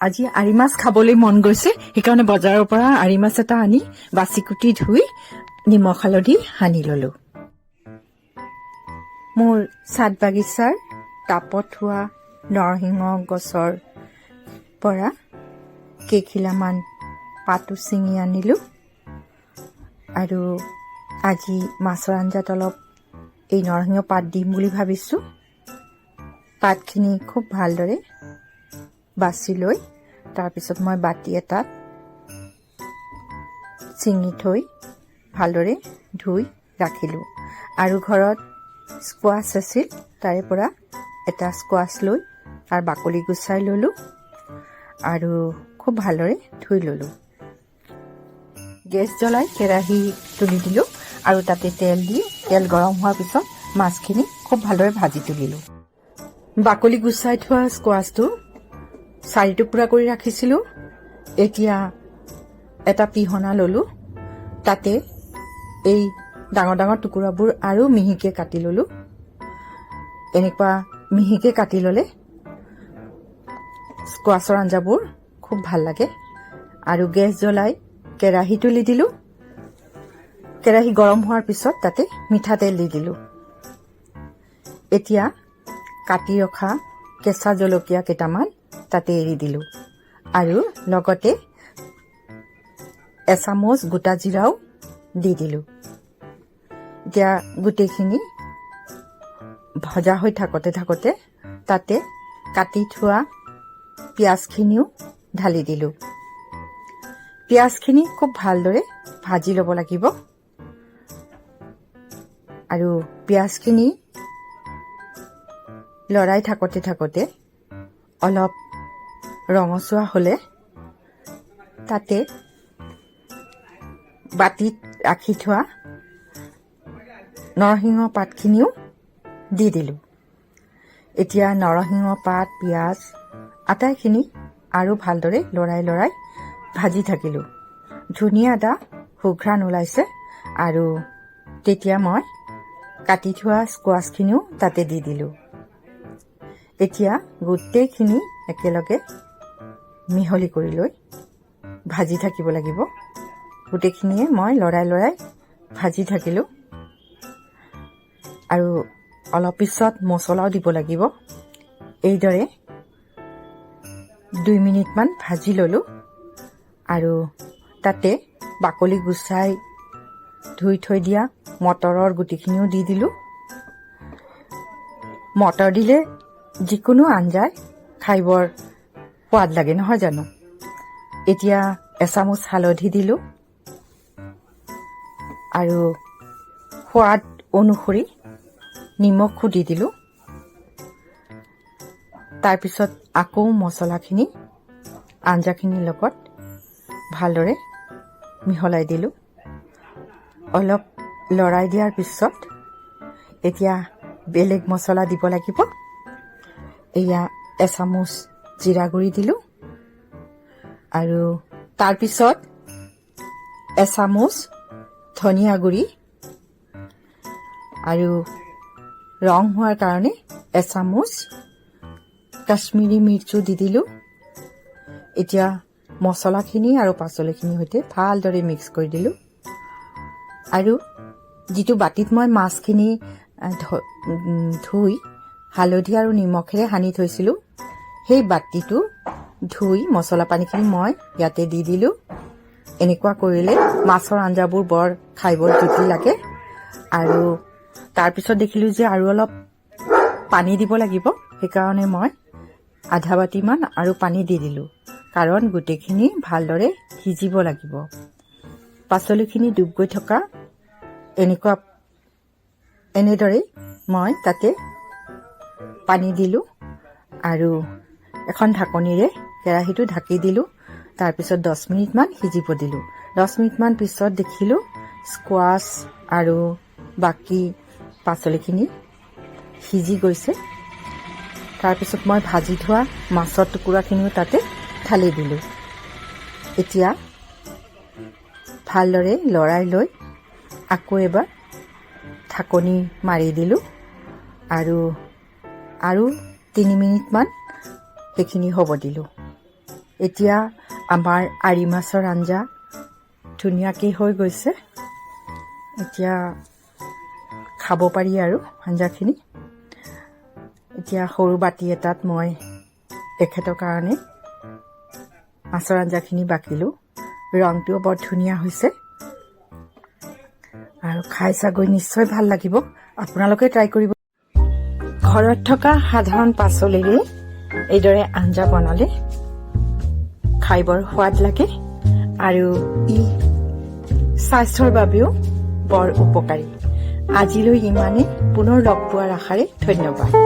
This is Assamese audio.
আজি আৰি মাছ খাবলৈ মন গৈছে, সেইকাৰণে বজাৰৰ পৰা আৰি মাছ এটা আনি বাচি কুটি ধুই নিমখ হালধি সানি ললো। মোৰ চাদ বাগিচাৰ টাবত হোৱা নৰসিংহ গছৰ পৰা কেইখিলামান পাতো ছিঙি আনিলোঁ আৰু আজি মাছৰ আঞ্জাত অলপ এই নৰসিংহ পাত দিম বুলি ভাবিছোঁ। পাতখিনি খুব ভালদৰে বাছি লৈ তাৰপিছত মই বাতি এটাত ছিঙি থৈ ভালদৰে ধুই ৰাখিলোঁ। আৰু ঘৰত স্কোৱাচ আছিল, তাৰে পৰা এটা স্কোৱাচ লৈ তাৰ বাকলি গুচাই ল'লোঁ আৰু খুব ভালদৰে ধুই ল'লোঁ। গেছ জ্বলাই কেৰাহী তুলি দিলোঁ আৰু তাতে তেল দি তেল গৰম হোৱাৰ পিছত মাছখিনি খুব ভালদৰে ভাজি তুলিলোঁ। বাকলি গুচাই থোৱা স্কোৱাচটো চাৰি টুকুৰা কৰি ৰাখিছিলোঁ। এতিয়া এটা পিহনা ল'লোঁ, তাতে এই ডাঙৰ ডাঙৰ টুকুৰাবোৰ আৰু মিহিকৈ কাটি ল'লোঁ। এনেকুৱা মিহিকৈ কাটি ল'লে স্কোৱাচৰ আঞ্জাবোৰ খুব ভাল লাগে। আৰু গেছ জ্বলাই কেৰাহী তুলি দিলোঁ। কেৰাহী গৰম হোৱাৰ পিছত তাতে মিঠাতেল দি দিলোঁ। এতিয়া কাটি ৰখা কেঁচা জলকীয়া কেইটামান তাতে এৰি দিলোঁ আৰু লগতে এচামুচ গোটা জিৰাও দি দিলোঁ। এতিয়া গোটেইখিনি ভজা হৈ থাকোঁতে থাকোঁতে তাতে কাটি থোৱা পিঁয়াজখিনিও ঢালি দিলোঁ। পিঁয়াজখিনি খুব ভালদৰে ভাজি ল'ব লাগিব আৰু পিঁয়াজখিনি লৰাই থাকোঁতে থাকোঁতে অলপ ৰঙচুৱা হ'লে তাতে বাতিত ৰাখি থোৱা নৰসিংহ পাতখিনিও দি দিলোঁ। এতিয়া নৰসিংহ পাত, পিঁয়াজ আটাইখিনি আৰু ভালদৰে লৰাই লৰাই ভাজি থাকিলোঁ। ধুনীয়া এটা সুঘ্ৰাণ ওলাইছে আৰু তেতিয়া মই কাটি থোৱা স্কোৱাচখিনিও তাতে দি দিলোঁ। এতিয়া গোটেইখিনি একেলগে মিহলি কৰি লৈ ভাজি থাকিব লাগিব। গোটেইখিনিয়ে মই লৰাই লৰাই ভাজি থাকিলোঁ আৰু অলপ পিছত মছলাও দিব লাগিব। এইদৰে 2 মিনিটমান ভাজি ল'লোঁ আৰু তাতে বাকলি গুচাই ধুই থৈ দিয়া মটৰৰ গুটিখিনিও দি দিলোঁ। মটৰ দিলে যিকোনো আঞ্জাই খাই বৰ সোৱাদ লাগে, নহয় জানো? এতিয়া এচামুচ হালধি দিলোঁ আৰু সোৱাদ অনুসৰি নিমখো দি দিলোঁ। তাৰপিছত আকৌ মছলাখিনি আঞ্জাখিনিৰ লগত ভালদৰে মিহলাই দিলোঁ। অলপ লৰাই দিয়াৰ পিছত এতিয়া বেলেগ মছলা দিব লাগিব। এয়া এচামুচ জিৰা গুড়ি দিলোঁ আৰু তাৰপিছত এচামুচ ধনিয়া গুড়ি আৰু ৰং হোৱাৰ কাৰণে এচামুচ কাশ্মীৰী মিৰ্চো দি দিলোঁ। এতিয়া মছলাখিনি আৰু পাচলিখিনিৰ সৈতে ভালদৰে মিক্স কৰি দিলোঁ আৰু যিটো বাতিত মই মাছখিনি ধুই হালধি আৰু নিমখেৰে সানি থৈছিলোঁ, সেই বাতিটো ধুই মছলা পানীখিনি মই ইয়াতে দি দিলোঁ। এনেকুৱা কৰিলে মাছৰ আঞ্জাবোৰ খাই বৰ জুতি লাগে। আৰু তাৰপিছত দেখিলোঁ যে আৰু অলপ পানী দিব লাগিব, সেইকাৰণে মই আধা বাতিমান আৰু পানী দি দিলোঁ, কাৰণ গোটেইখিনি ভালদৰে সিজিব লাগিব। পাচলিখিনি ডুব গৈ থকা এনেদৰেই মই তাতে পানী দিলোঁ আৰু এখন ঢাকনিৰে কেৰাহীটো ঢাকি দিলোঁ। তাৰপিছত 10 মিনিটমান সিজিব দিলোঁ। 10 মিনিটমান পিছত দেখিলোঁ স্কোৱাচ আৰু বাকী পাচলিখিনি সিজি গৈছে। তাৰপিছত মই ভাজি থোৱা মাছৰ টুকুৰাখিনিও তাতে ঢালি দিলোঁ। এতিয়া ভালদৰে লৰাই লৈ আকৌ এবাৰ ঢাকনি মাৰি দিলোঁ আৰু আৰু 3 মিনিটমান সেইখিনি হ'ব দিলোঁ। এতিয়া আমাৰ আৰি মাছৰ আঞ্জা ধুনীয়াকৈ হৈ গৈছে। এতিয়া খাব পাৰি আৰু আঞ্জাখিনি। এতিয়া সৰু বাতি এটাত মই এখেতৰ কাৰণে মাছৰ আঞ্জাখিনি বাকিলোঁ। ৰংটোও বৰ ধুনীয়া হৈছে আৰু খাই চাগৈ নিশ্চয় ভাল লাগিব। আপোনালোকে ট্ৰাই কৰিব। ঘৰত থকা সাধাৰণ পাচলিৰে এইদৰে আঞ্জা বনালে খাই বৰ সোৱাদ লাগে আৰু ই স্বাস্থ্যৰ বাবেও বৰ উপকাৰী। আজিলৈ ইমানেই। পুনৰ লগ পোৱাৰ আশাৰে ধন্যবাদ।